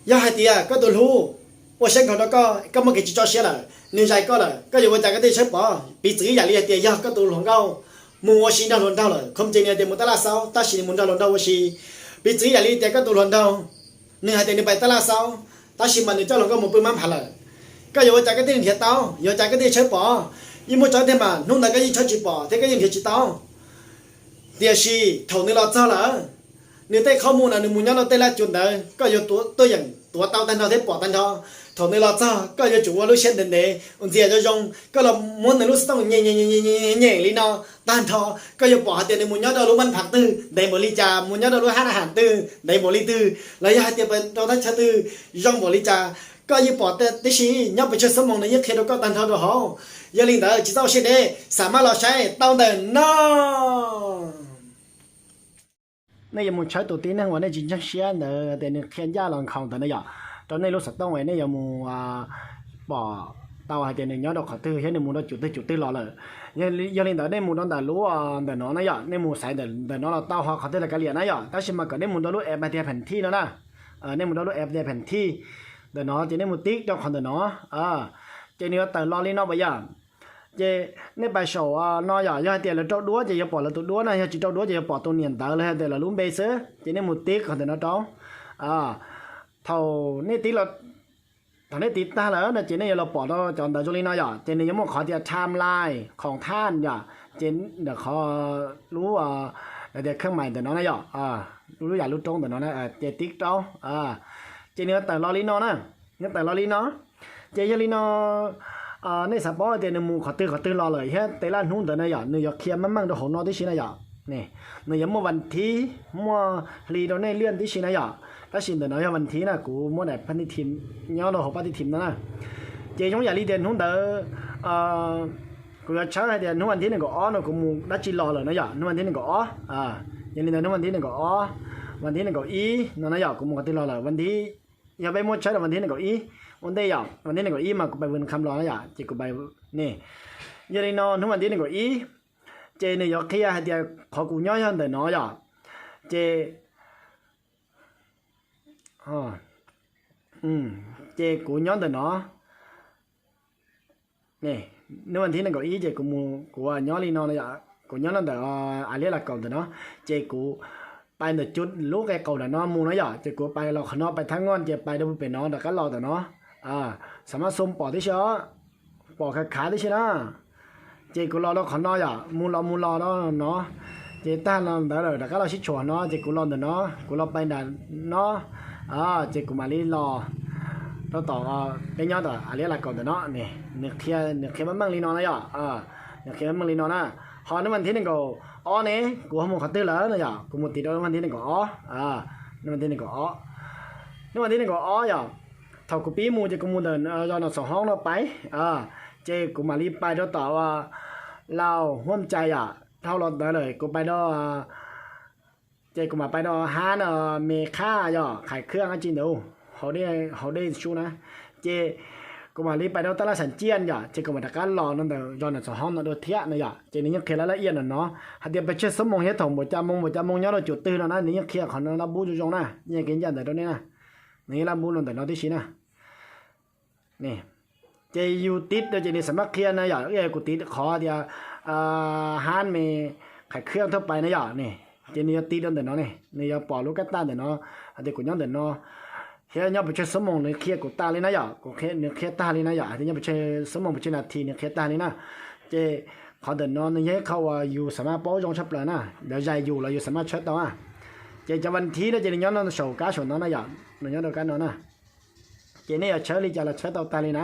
Yog hais tias koj tus hlub ua siab nkaug rau koj, koj muaj kev tsis tso siab lawm, nws zais koj lawm, koj yuav ua cas koj thiaj tshawb pov? Piv txwv ib yam li hais tias yog koj tus hluas nkauj mus ua si nrog hluas nraug lawm, khom ces nws hais tias mus tab laj xaub, tab sis nws mus nrog hluas nraug ua si. Piv txwv ib yam li tias koj tus hluas nraug, nws hais tias nws pais tab laj xaub, tab sis mas nws coj hluas nkauj mus pw mab npham lawm, koj yuav ua cas koj thiaj li nrhiav tau? Yuav ua cas koj thiaj tshawb pov? Yeej muaj tso thiab mas, hnub ntawd koj yeej tshawb tsis pom thiab koj yeej nrhiav tsis tau. Tiam sis thaum nws los txog lawm, nws tej qhov muag no nws mus nyob rau tej laj cuam ntawd, koj yuav tuaj yeem tuav tau tag nrho thiab pom tag nrho. Thaum nws los txog koj yuav tsum ua lub siab ntev ntev ua ntxias zoo zoo, koj los muab nws lub xov tooj nyem nyem li no tag nrho, koj yuav pom hais tias nws mus nyob rau lub mab npham twg ntev npaum li cas, mus nyob rau lub hab na ham twg ntev npaum li twg, los yog hais tias rau thaj chaw twg zoo npaum li cas, koj yeej pom tib si. Nyob pes tsawg xuab moos nws yeej qhia rau koj tag nrho rau hauv. Yog li ntawd tsis txhob ua siab deb, xam maj los saib tau ntawm no. Nej yuav mus tshawb tus tib neeg uas nej tsis ntseeg siab ntawd tias nws qhia ncaj los nkhaus ntawd na yom, rau nej lub xov tooj es nej yuav mus pom tau hais tias nws nyob rau qhov twg thiab nws mus rau cum twg cum twg los lawm. Yog li ntawd nej mus rau ntawm lub ntawm no na yom, nej mus xaiv ntawm no los tau ho qhov twg los kav liam na yom, tab sis mas kom nej mus rau lub app hais tias Phanthij no na. Nej mus rau lub app tias Phanthij ntawm no ces nej mus tib rau qhov ntawm no, ces nws yuav tawm los li no puas yog? Ces nej pais saum no yom, yog hais tias lawv rau duab ces yuav pom lawv tus duab na, yog tsis rau duab ces yuav pom tus niam ntawv los yog tias lawv lub npe xwb, ces nej mus tib qhov ntawm no rau. Thaum nej tib los, thaum nej tib tag lawm no ces nej yuav los pom rau cov ntawv zoo li no yom, ces nws yuav muaj qhov tias timeline khoom thaj yom, ces ntawm qhov lub tias khab mais ntawm no na yom, lub yam lub roob ntawm no ces tib rau, ces nws yuav tawm los li no na, nws tawm los li no. Ces yog li no, nej xav paub tias nws mus qhov twg qhov twg los lawm thiab tej laj hnub ntawd na yom, nws yuav qhia meej meej rau hauv no tib si na yom. Nws yuav muaj vas thiv muaj hli rau nej liaj tib si na yom. Tab sis ntawm no yog vas thiv na, kuv muab daim paj tij thim nyob rau hauv paj tij thim no na. Ces zoo yam li tias hnub ntawd kuv yuav tshawb hais tias hnub vas thiv nees nkaum ob no kuv mus dab tsi los lawm na yom, hnub vas thiv nees nkaum ob, yog li ntawd hnub vas thiv nees nkaum ob, vas thiv nees nkaum ib no na yom, kuv mus qhov twg los lawm, vas thiv, yog peb muab tshawb rau vas thiv nees nkaum ib ua ntej yom, vas thiv nees nkaum ib mas kuv pais Vwm Kham los na yom, ces kuv pais ne. Yog li no hnub vas thiv nees nkaum ib ces nws yuav qhia hais tias qhov kuv nyob yog ntawm no yom, ces ces kuv nyob ntawm no. Hnub vas thiv nees nkaum ib ces kuv mus, kuv nyob li no, kuv nyob no ntawm Aliab Las Kaum ntawm no, ces kuv pais ntawm cov lub qe qaum ntawm no mus no yom, ces kuv pais los qhov no pais Thab Ngoj ces pais rau pem no rov qab los ntawm no. Xam maj xoo pom tib si os, pom khav khav tib si na. Ces kuv los rau qhov no yom, mus los mus los rau no, ces tag los ntawd lawm rov qab los sib tshuam no, ces kuv los ntawm no, kuv los pais nram no, ces kuv mam li los rau tom, peb nyob tom Aliab Las Kaum ntawm no. Nws qhia, nws qhia meej meej li no na yom, nws qhia meej meej li no na. Ho hnub vas thiv nees nkaum ob ne, kuv ho mus qhov twg lawm no yom, kuv mus tim rau hnub vas thiv nees nkaum ob, hnub vas thiv nees nkaum ob, hnub vas thiv nees nkaum ob yom. Thaum kuv pib mus ces kuv mus ntawm zos Nom Xoom Hoob no pais, ces kuv mam li pais rau tom Laus Huab Cai yom, dhau los ntawd lawm kuv pais rau, ces kuv mam pais rau hab no, Me Khaj yom, Khais Khwj dab tsi ntawd, hauv dej sub na. Ces kuv mam li pais rau Tab Laj Xam Ciaj yom, ces kuv mam rov qab los no ntawm zos Nom Xoom Hoob no dua thiab no yom. Ces nws yeej qhia laj laj iaj no no hais tias pes tsawg xuab moos thiab thaum npaum cas moos npaum cas moos nyob rau cum twg no na, nws yeej qhia qhov no laj npub zoo zoo na, yeej kev ncaj ntawd rau nej na. Nws yeej laj npub no ntawm no tib si na. Ces yus tiv rau ces nws xam maj qhia na yom, kuv tiv qhov tias hab Me Khais Khwj thaj pais na yom, ces nws yuav tiv rau ntawm no ne, nws yuav pom lub kab taj ntawm no hais tias kuv nyob ntawm no thiab nyob pes tsawg xuab moos nws qhia kuv tas li na yom, kuv, nws qhia tag li na yom, hais tias nyob pes tsawg xuab moos pes tsawg nas this nws qhia tag li na. Ces qhov ntawm no nws yog ib qho uas yus xam maj paub zoo tshaj plaws na, lawv zais yus los yus xam maj tshawb tau na. Ces cov vas thiv no ces nws nyob saum kab saum no na yom, nws nyob rau kab no na. Ces nej yuav tshawb li cas los tshawb tau tag li na.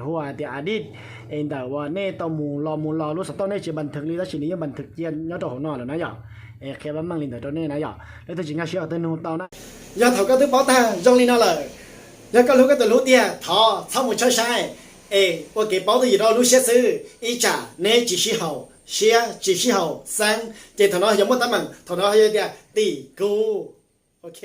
Hu hais tias edit es ntawm uas nej tau mus los mus los lub xov tooj nej tsis npas thwm li tab sis nws yeej npas thwm cia nyob rau hauv no lawm na yom. Es qhia meej meej li ntawd rau nej na yom, leej twg tsis nkag siab qhov twg nug tau na. Yog thaum koj twb paub tag zoo li no lawm, yog koj hlub koj tus hlub tiag thov txhob mus tshawb saib, es ua kev paub twj ywm rau lub siab xwb, ib tsam neb tsis sib haum siab tsis sib haum xeeb ces thaum no yuav muaj teeb meem, thaum no yog tias tim kuv. Ok.